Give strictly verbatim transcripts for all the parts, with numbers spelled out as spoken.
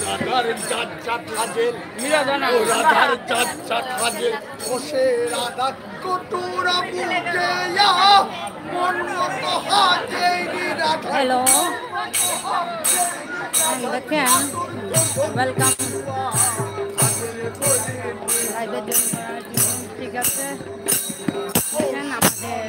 রাধার জাত জাত হাজির, ও রাধার জাত জাত হাজির, ও সে রাধা কটুরা বুকে ইয়া, মন মতো হাজেরি Radha. Hello. And again, welcome. Live-এ join করার জন্য, ঠিক আছে? এখানে আমাদের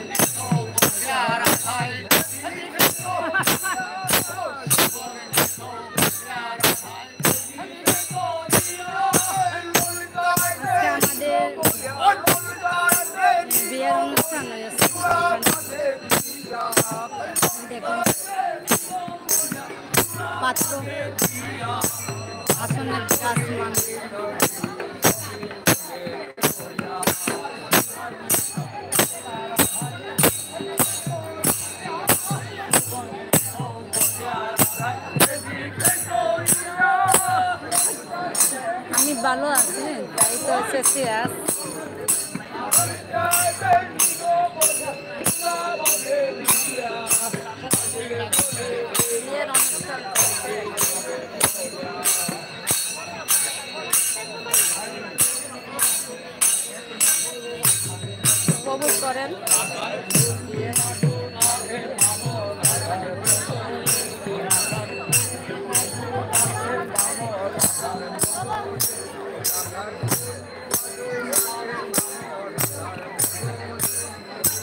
আজকে আমাদের বিয়ের অনুষ্ঠান হয়েছে। দেখুন, পাত্র, আসনের বিরাজমান। আমি ভালো আছি, তাই তো এসেছি আজ। বিয়ের অনুষ্ঠান চলছে। উপভোগ করেন।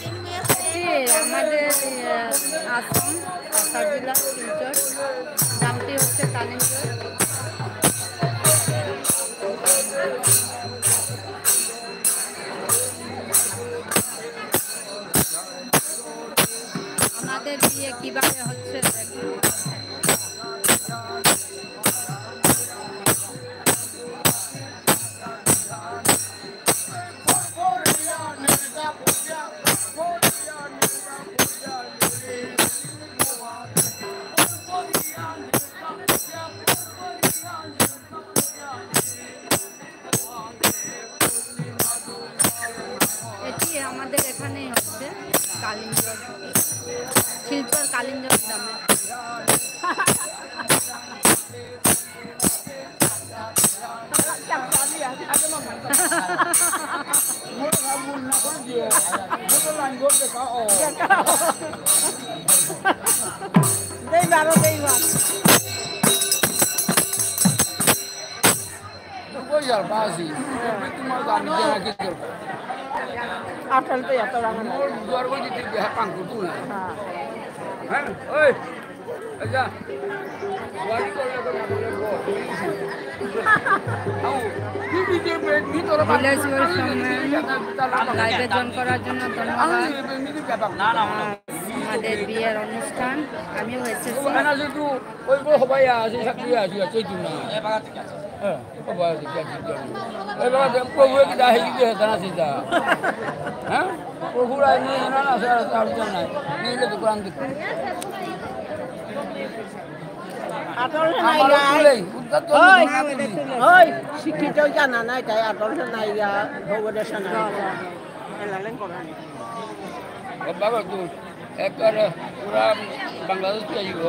এটি আমাদের, আহ, আসাম, কাছাড় জেলা, শিলচর। নামটি হচ্ছে কালিম্পং। আমাদের বিয়ে কিভাবে হচ্ছে দেখুন। এটি আমাদের এখানেই হচ্ছে কালিম্পং, শিলচর কালিম্পং গ্রামে। দেই বারো, দেই বারো। ওই আর বাসি, তোমার দাম দিয়ে রাখি তো। আঠারো তো এত রাখা না। মোর দুয়ার বই দিতে দেহা পান করতো না। হ্যাঁ। হ্যাঁ, ওই, আচ্ছা। ভিলেজ ওয়েলকামে লাইভে জয়েন করার জন্য ধন্যবাদ। না, না, না। আমাদের বিয়ের অনুষ্ঠান, আমিও এসেছি। ওই গো, হবাই আছে, সাক্ষী আছে, আছে কি না? হ্যাঁ, হবাই আছে, আছে কি না? এবার প্রভু কি দাহি কি দাহি না সিধা? হ্যাঁ? প্রভু রায় নিয়ে না, না, স্যার, স্যার, স্যার, নাই। নিলে তো কোরআন দিতে। আটল নাই আমার গাই। উঠলেই, উদ্ধার তো ওই, না, না, না। ওই, শিক্ষিত জানা নাই, তাই আটল নাই গা, ভগবত সেনা। এলালেন করানি। বাবা, তুই একেবারে পুরা বাংলাদেশ পেয়ে যাবো।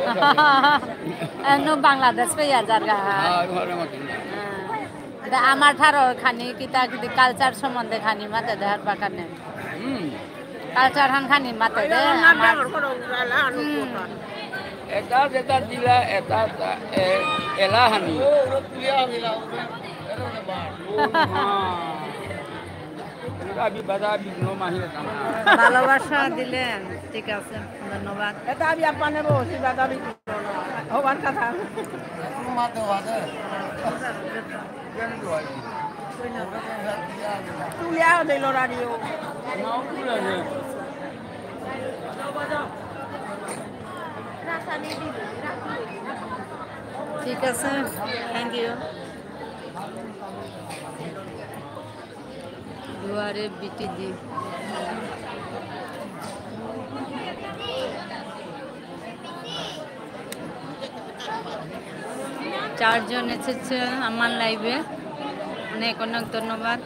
এনো বাংলাদেশ পেয়ে যার গা। হ্যাঁ, ঘরে মতন। হ্যাঁ। দে, আমার ঠারর খানি কিতা কিতি কালচার সম্বন্ধে খানি মাতে দেহার বাকানে। হুম। কালচার হান খানি মাতে দে, আমার। হুম। এটা যেটা দিলা, এটা, এটা, এ, এলা হানি। হ্যাঁ। ভালোবাসা দিলেন, ঠিক আছে, ধন্যবাদ। এটা আমি আপা নেব, সেটা দাবি হবার কথা। তুলিয়া দিল রাডিও। ঠিক আছে, thank you। দুয়ারে বিটি দি। চারজন এসেছে আমার লাইভে, অনেক অনেক ধন্যবাদ।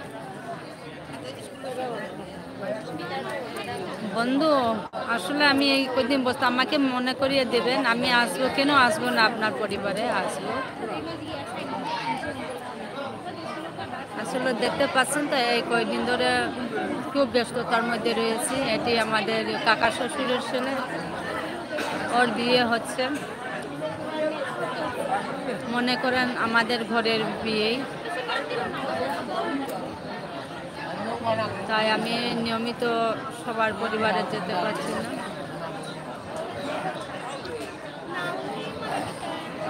বন্ধু, আসলে আমি এই কদিন বসতে আমাকে মনে করিয়ে দেবেন, আমি আসবো, কেন আসবো না, আপনার পরিবারে আসবো। আসলে দেখতে পাচ্ছেন তো, এই কয়দিন ধরে খুব ব্যস্ততার মধ্যে রয়েছি। এটি আমাদের কাকা শ্বশুরের ছেলে, ওর বিয়ে হচ্ছে। মনে করেন আমাদের ঘরের বিয়েই, তাই আমি নিয়মিত সবার পরিবারে যেতে পারছি না।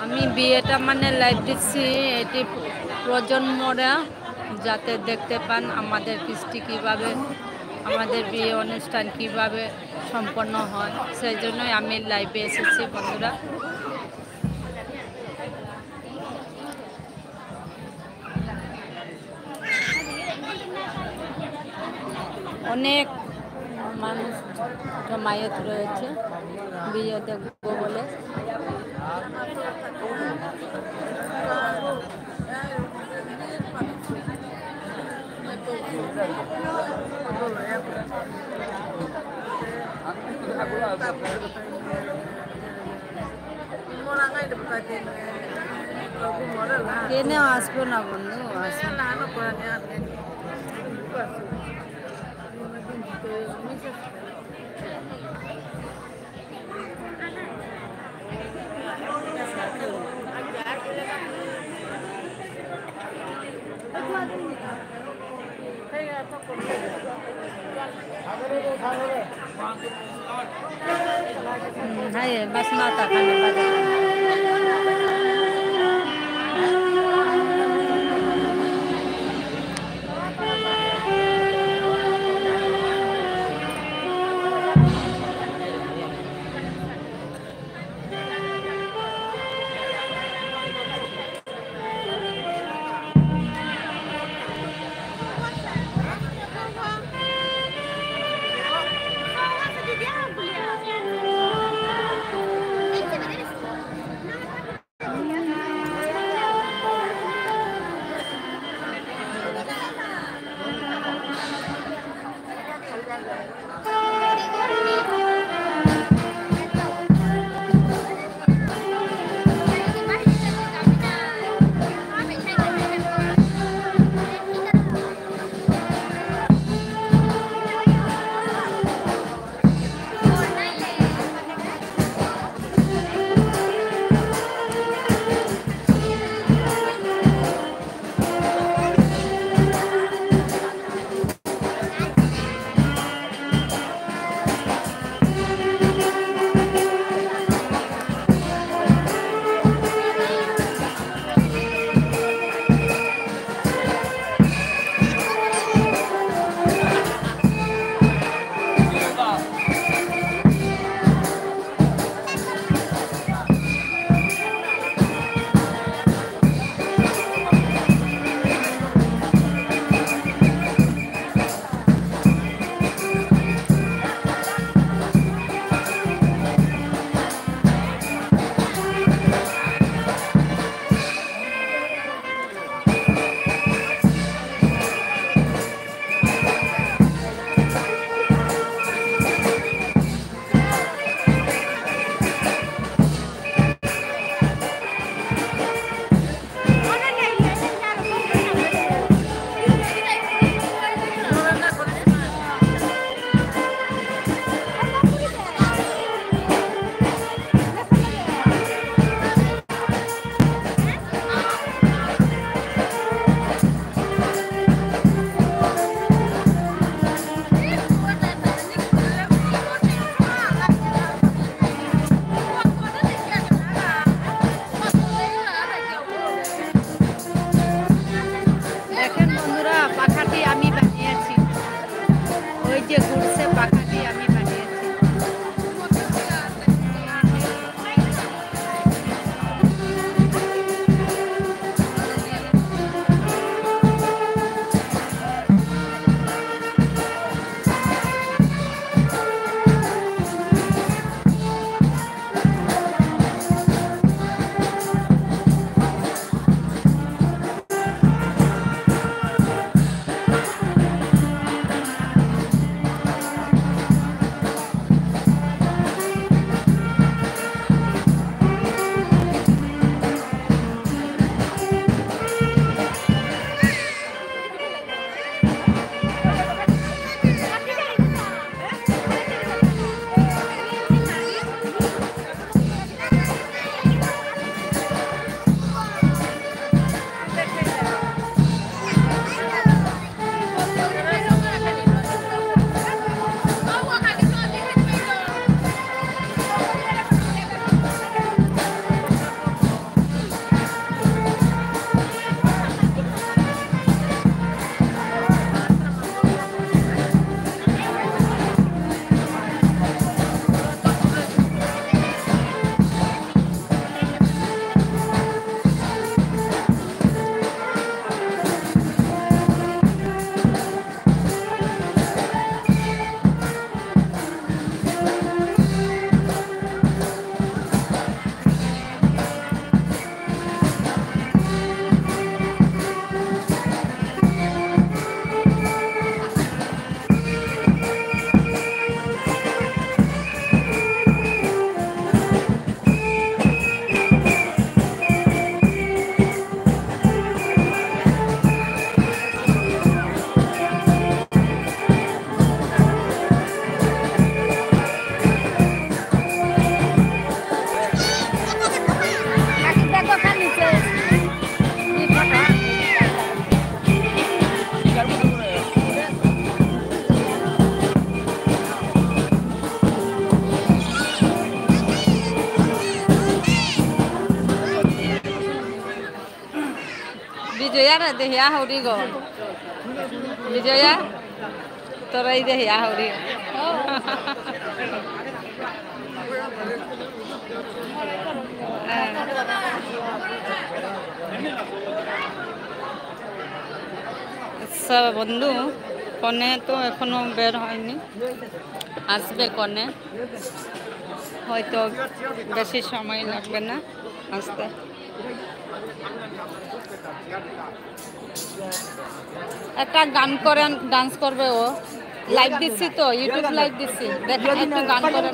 আমি বিয়েটা মানে লাইভ দিচ্ছি, এটি প্রজন্মরা যাতে দেখতে পান আমাদের কৃষ্টি কীভাবে, আমাদের বিয়ে অনুষ্ঠান কিভাবে সম্পন্ন হয়, সেই জন্যই আমি লাইভে এসেছি বন্ধুরা। অনেক মানুষ জমায়েত রয়েছে বিয়ে দেখবো বলে। কেনে আসবো না বন্ধু, আসবো। हम्म, है, बस माता खाने वाले। বিজয়া রে দেহিয়া হরি গো। বিজয়া, তোরাই দেহিয়া হরি। আচ্ছা বন্ধু, কনে তো এখনো বের হয়নি, আসবে কনে, হয়তো বেশি সময় লাগবে না আসতে। একটা গান করেন, ডান্স করবে ও। লাইভ দিচ্ছি তো, ইউটিউব লাইভ দিচ্ছি। দেখ, একটু গান করেন।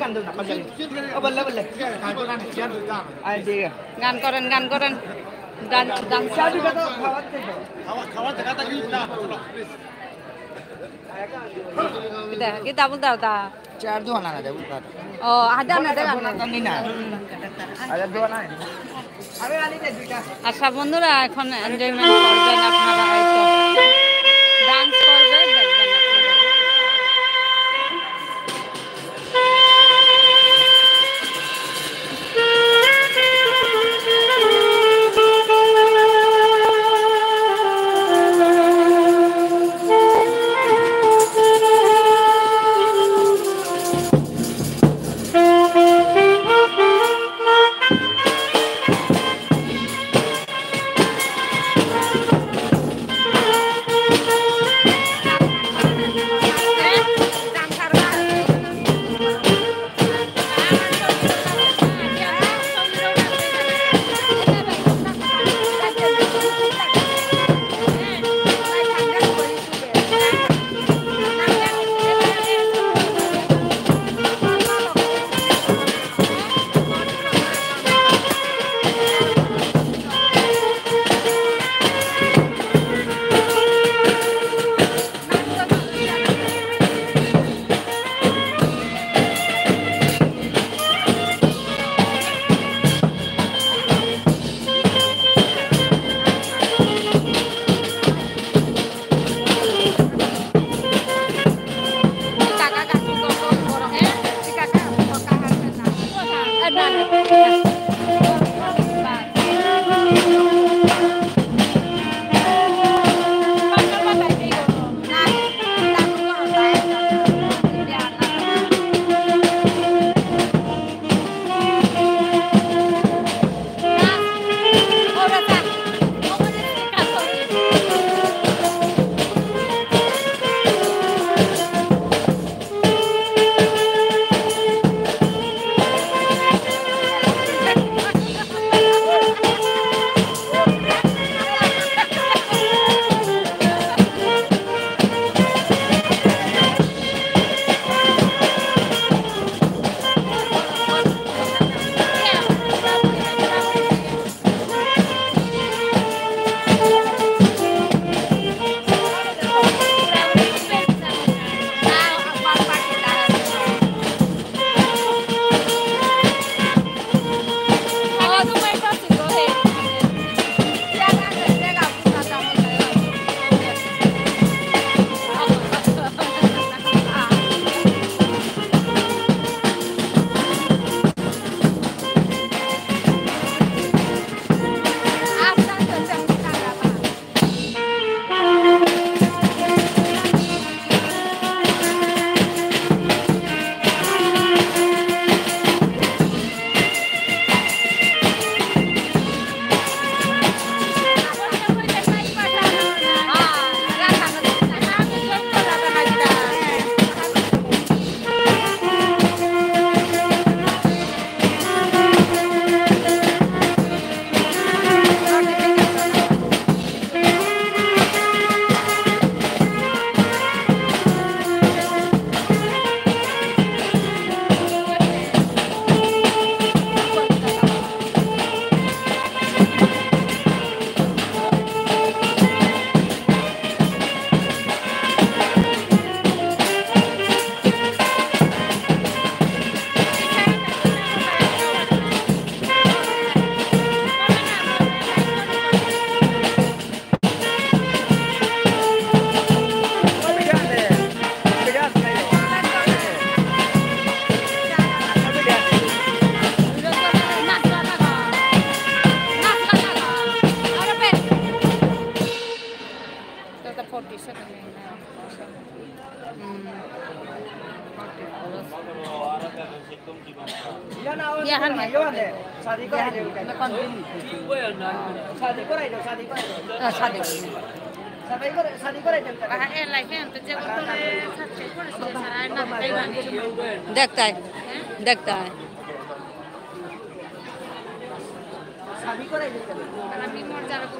গান করেন, গান করেন। Dance, dance. কিতা, কিতা বুলতা তা? চার দোয়ানা না দেবো, তার। ও, আদা না দেবো। বোনা তো নি না। আরে দোয়ানা। আচ্ছা বন্ধুরা, এখন এনজয়মেন্ট করবেন আপনারা, হয়তো ডান্স করবে, দেখবেন আপনারা। শাদি করাই দেব। শাদি করাই দেব, শাদি করাই দেব। শাদি করে, শাদি করাই দেব। আহা, এ লাইফে আমি তো যে বলতো রে, সাথে করেছি, সারা না তাই মানে। দেখতাই, দেখতাই। শাদি করাই দেব। আর আমি মর যাবো।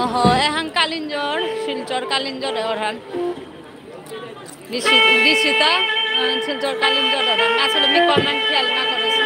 ওহো, এহান কালিঞ্জর, শিলচর কালিঞ্জর এহান। দিশি-, দিশিতা, আহ, শিলচর কালিঞ্জর এহান। আসলে আমি কমেন্ট খেয়াল না করেছি।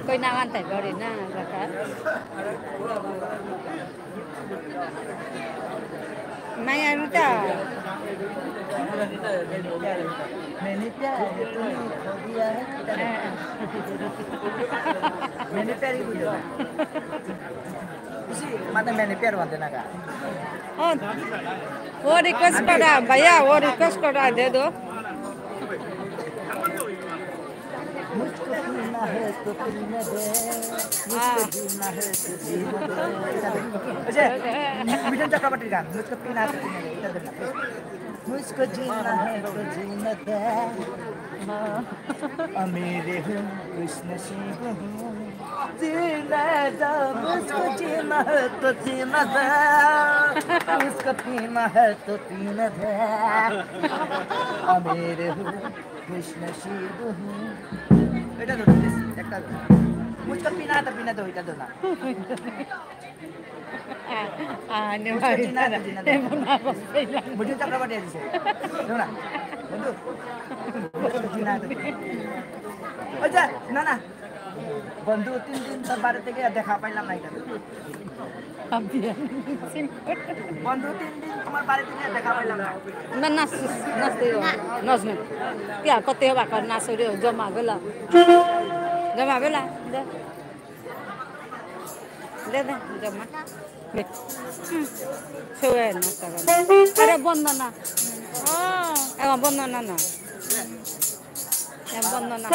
কই না আনতাই পারি না, বাতা। মাই আরুতা। मैंने प्यार तुम्हें खो दिया है। मैंने प्यार ही बुझो। বুঝি, মানে, मैंने प्यार মানতে না গা। ও, ও request করা, ভাইয়া, ও request করা, দে দো। मुझको पीना है तो पीने दे, मुझको जीना है तो जीने दे। ওই যে, মিঠুন চক্রবর্তীর গান, मुझको पीना है तो पीने दे, এটা দেন না। मुझको जीना है तो जीने दे। अमीर हूँ, खुशनसीब हूँ। जीने दो, मुझको जीना है तो जीने दो। मुझको पीना है तो पीने दो। अमीर हूँ, खुशनसीब हूँ। এটা ধরো, please, একটা ধরো। मुझको पीना है तो पीने दो, এটা ধরো না। আ, আ, নে मुझको ভাই। जीना है तो जीने दो। এমন অবস্থা। মিঠুন চক্রবর্তী আছে। ধরো না। বন্ধু, मुझको जीना है तो। ওই যে, না, না। বন্ধু, তিন দিন তোর বাড়িতে গিয়ে দেখা পাইলাম না, এটা। আবিয়া। বন্ধু, তিন দিন তোমার বাড়িতে গিয়ে দেখা পাইলাম না। না, নাচ, নাচতে হবে। নাচ না। কি আর করতে হবে, এখন নাচ হইলে জমা বেলা। জমা বেলা, দে। দে, দে, জমা। হুম। ছুঁয়ে না, তখন। আরে, বন্দনা। ও। এখন বন্দনা না। এ, বন্দনা।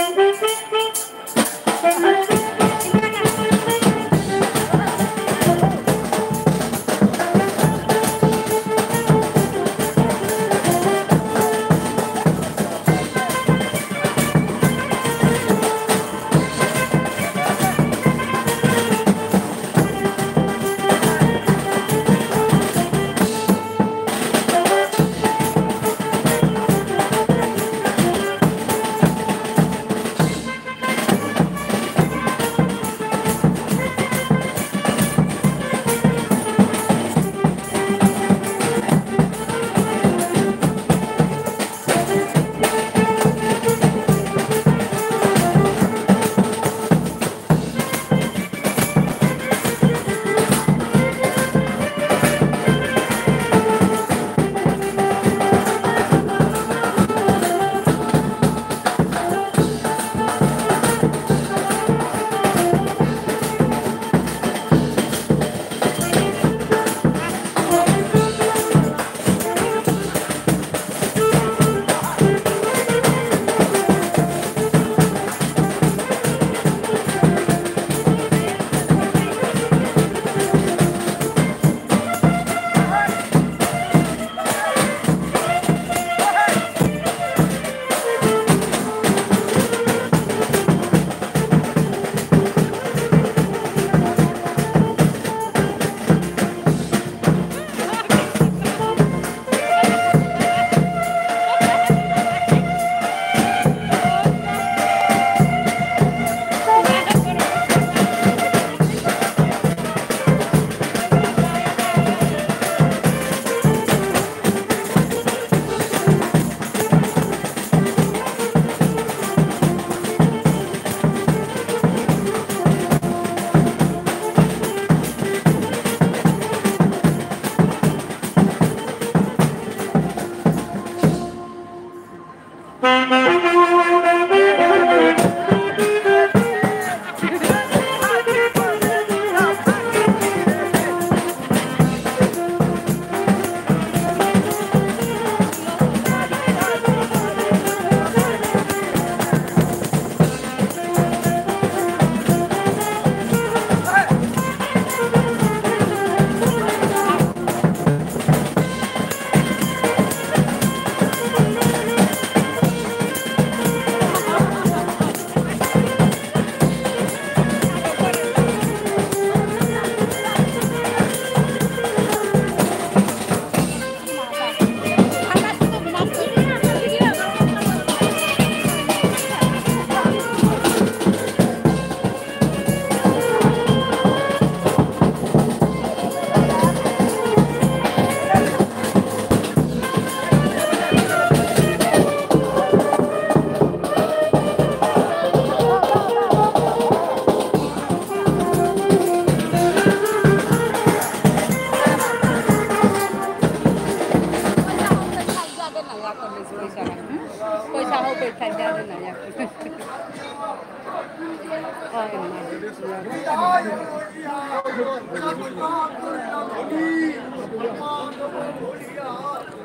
পইসা হোক, পইসা যাবে না।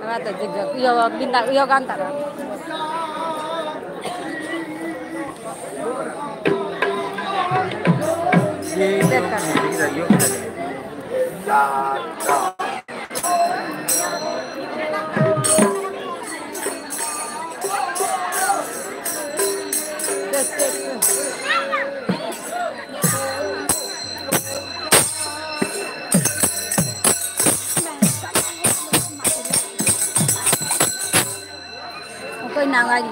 Rata jiga, uyo binda, uyo gantara. Okay, nangai.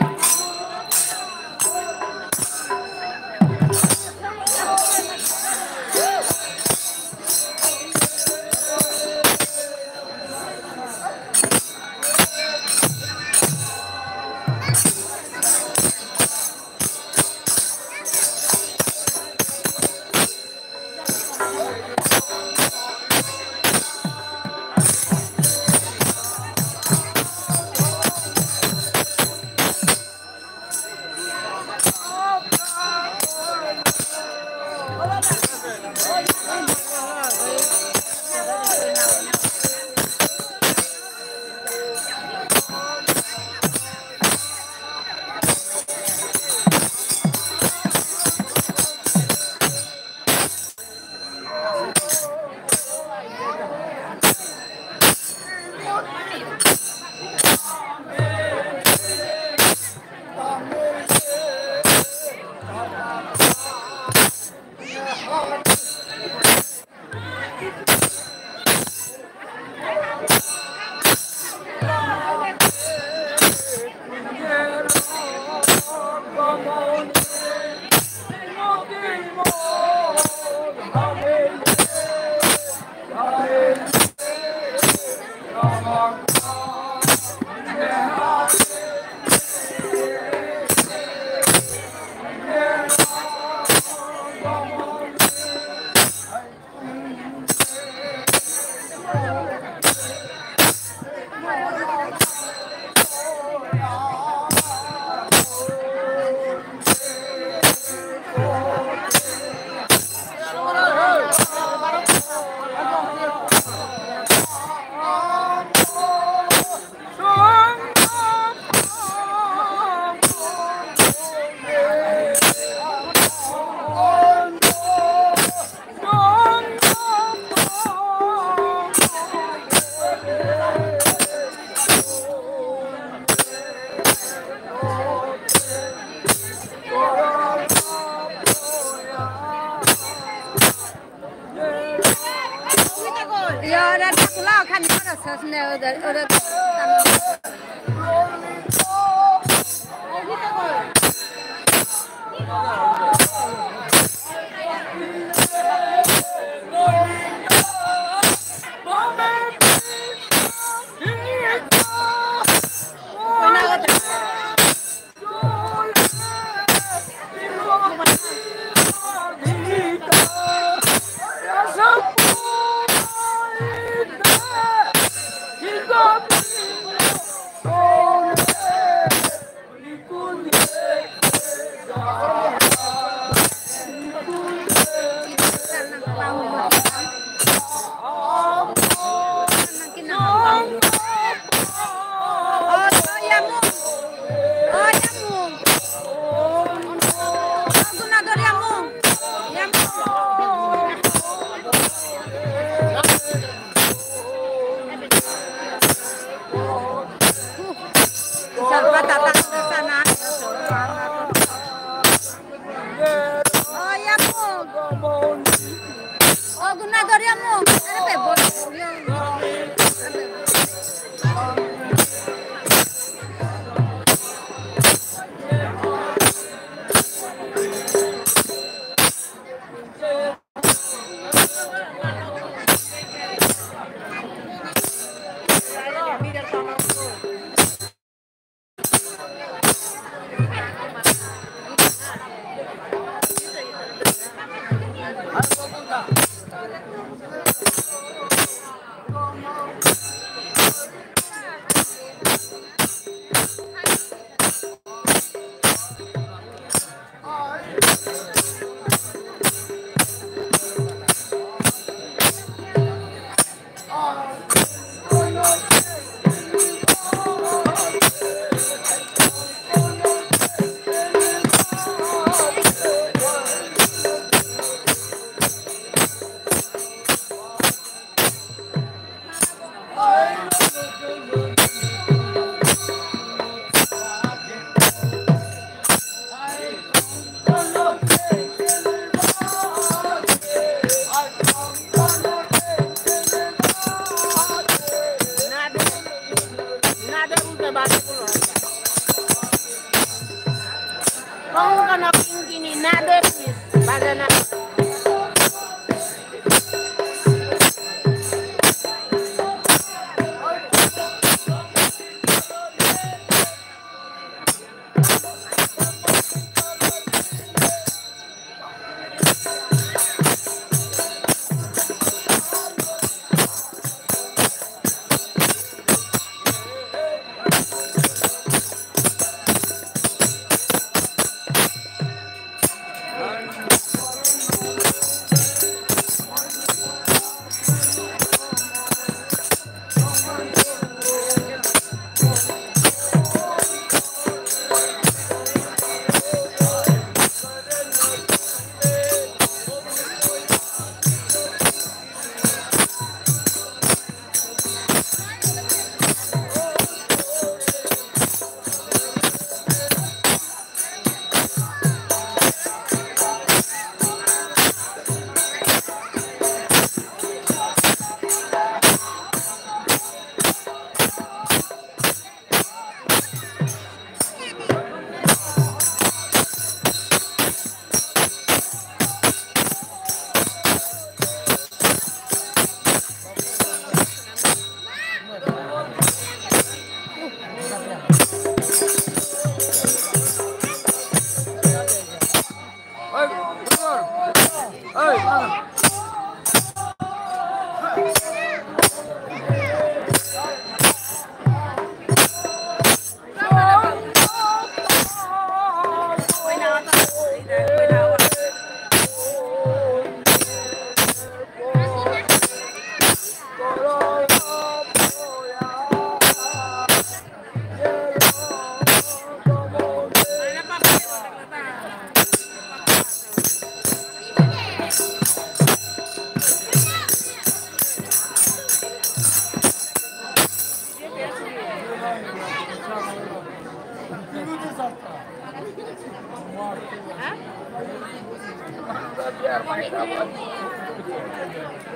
Ang kana pingkini na de, bagana.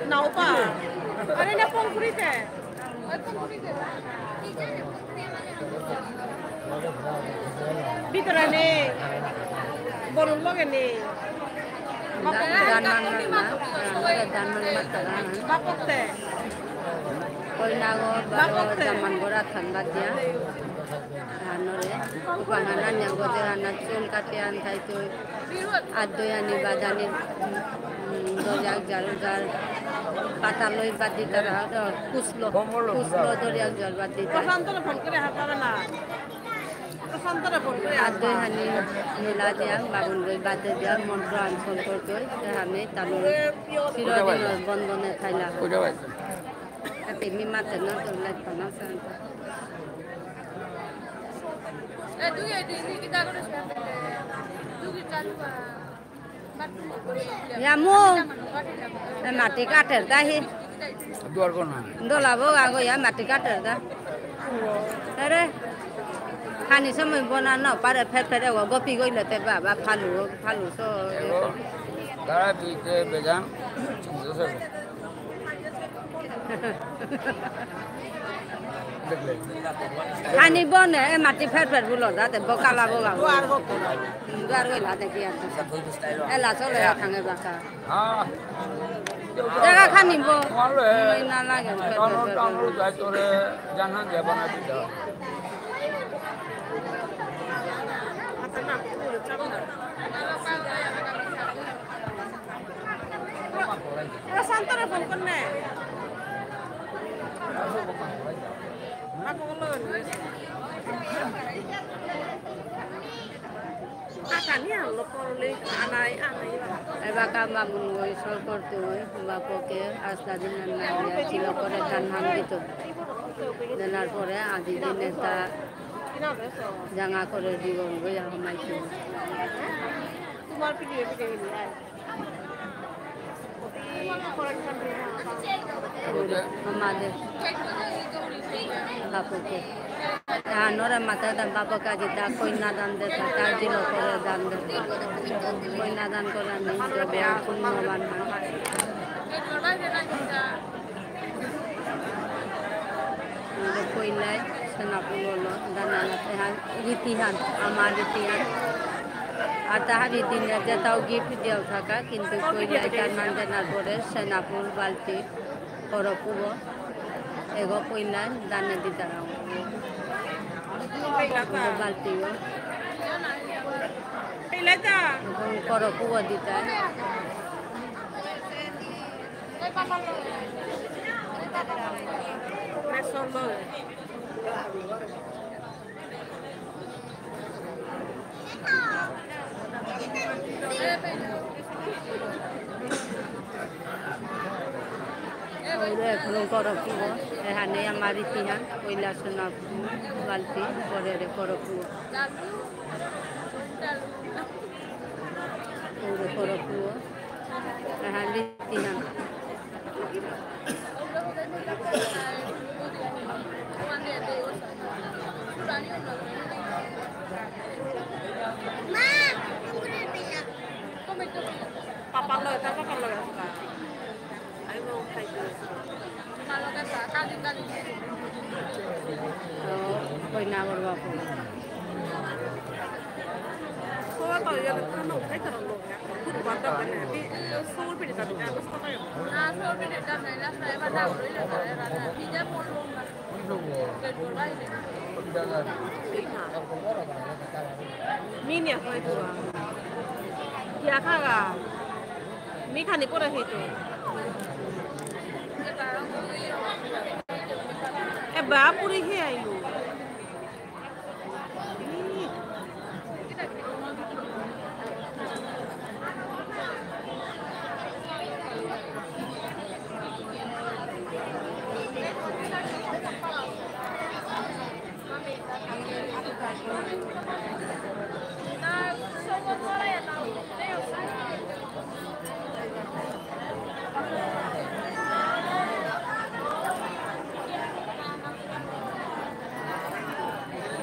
Naupa. Ano na pong kurite? Bitara ne. Borong loge ne. Dan man na, dan man mata. Bapok te. Koinago, baro, bapok te. Dan man gora than badia. Hanore, upa hana nyang gote hana chul kate an thai tu. Adoi ani badani, mm, doriak jar jar. Pata loi badi tara, do, kuslo, kuslo doriak jar badi tara. Adoi hani nila dia, babun loi badi dia, montro an sol kortoi, te hami tanu, siro dino bondone thaila. Ate mi mate na, to lai pana sa. Yamu. এ, মাটি কাটের দা হি। দুয়ার কোনা। দোলাবো আগো ইয়া মাটি কাটের দা। আরে। খানি সময় বনা না পারে ফের ফের এগো গপি গইলে তে বাবা ফালু, ফালু সো। এগো, তারা বিতে বেজান। খানি বনে, এ মাটি ফের ফের বুলো, যাতে বকালা বগা। দুয়ার গইলা দেখি আর। এলা চলে খাঙে বাকা। জায়গা খানি বো। মইনা লাগে, ফের ফের ফের ফের। জানা যাবে না দিদা। এ, শান্তরে ফোন করনে। মাকে বললো, কাকা নিয়ে আনলো, পরলে আনাই, আনাই। এবার কামা মুন ওই সর করতে ওই, বাপকে আস্তা দিন না ছিল করে তার নাম দিত। দেনার পরে আজি দিনে তা জাঙা করে দিব, ওই আমায় কি। তোমার পিঠে পিঠে নিয়ে আয়। আমাদের বাপকে। তা নরে মাথায় দাম বাপকে আজি তা কন্যা দান দে, তা তার দিল করে দান দে। কন্যা দান করে আমি পুণ্যবান হয়। কইলাই সেনাপুর হলো, দানা হান, রীতি হান, আমার রীতি হান। আতা হাবি দিনে যেতাও gift দিয়াও থাকা, কিন্তু কইলাই তার নাম জানার পরে সেনাপুর বালতি, করপুব, এগো কইলাই দানে দিতারাও। বালতিও। করপুব দিতা। ওরে এখন করো কি গো? এখানে আমার ইতিহাস, কৈলাসনাথ বালতি, পরে রে করো কি গো? ওরে করো কি গো? এখানে ইতিহাস। পাপার লগে, তার পাপার লগে আসলা। আমি বলবো খাইতে আসলা। তো, কই না বলবো আপু। সবাই তো ইয়ার তো না খাইতে পারলো। মিনিয়া কই তো। কিয়া খাগা? মি খানি পরে খেতো। এ বাপুরে হে আইলো।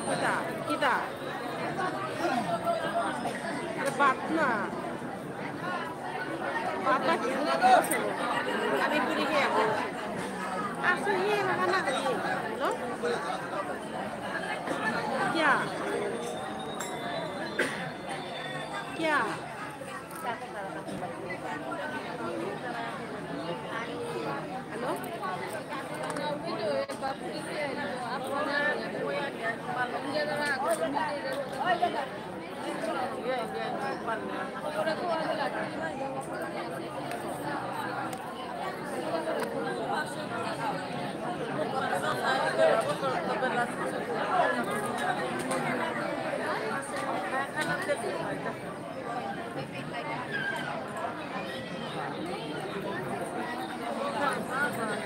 কিতা? কিতা? আরে বাত না। বাত না কি? আমি পুরি খেয়ে আসি। আসো, ইয়ে, বাবা, না, ইয়ে। হ্যালো? কিয়া? কিয়া? Hello?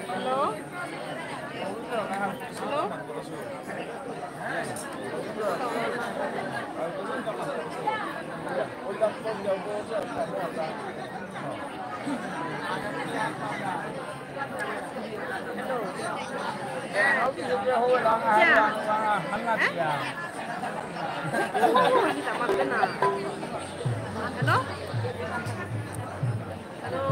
Hello? Hello? Hello? Hello? Hello?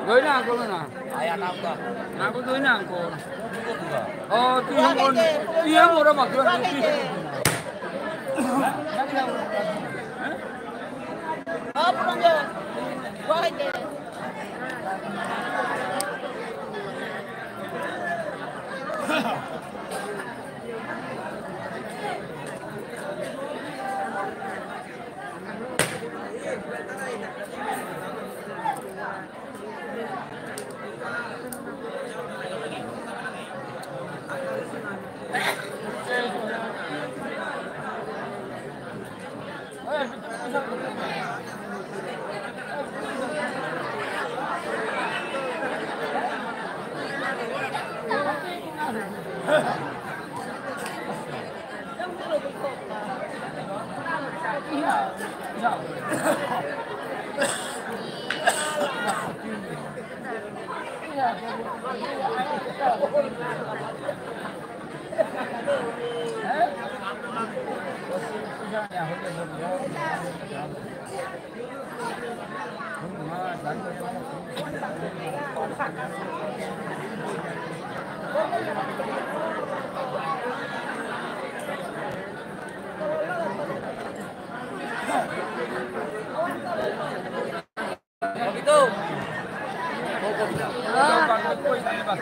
Doi na angkol na. Aya na ko. Na ko doi na angkol. O, ti angkol. Ti angkol ra makro.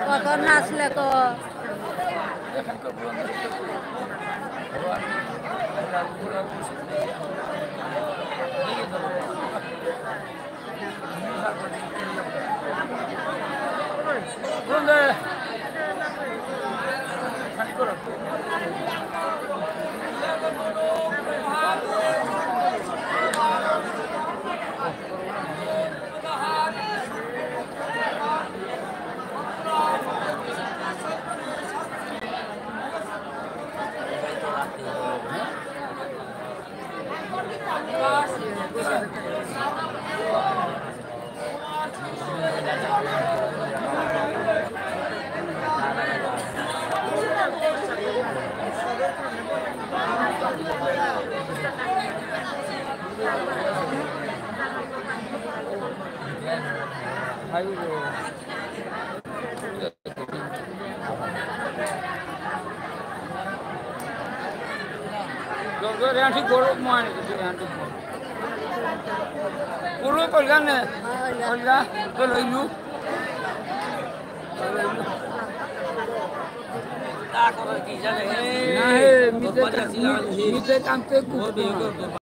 কত নাচলে ক। পুরো কলগা নে? কলগা? তো লইলু। না হে, মিতে কাম, মিতে কাম তে কুকুর।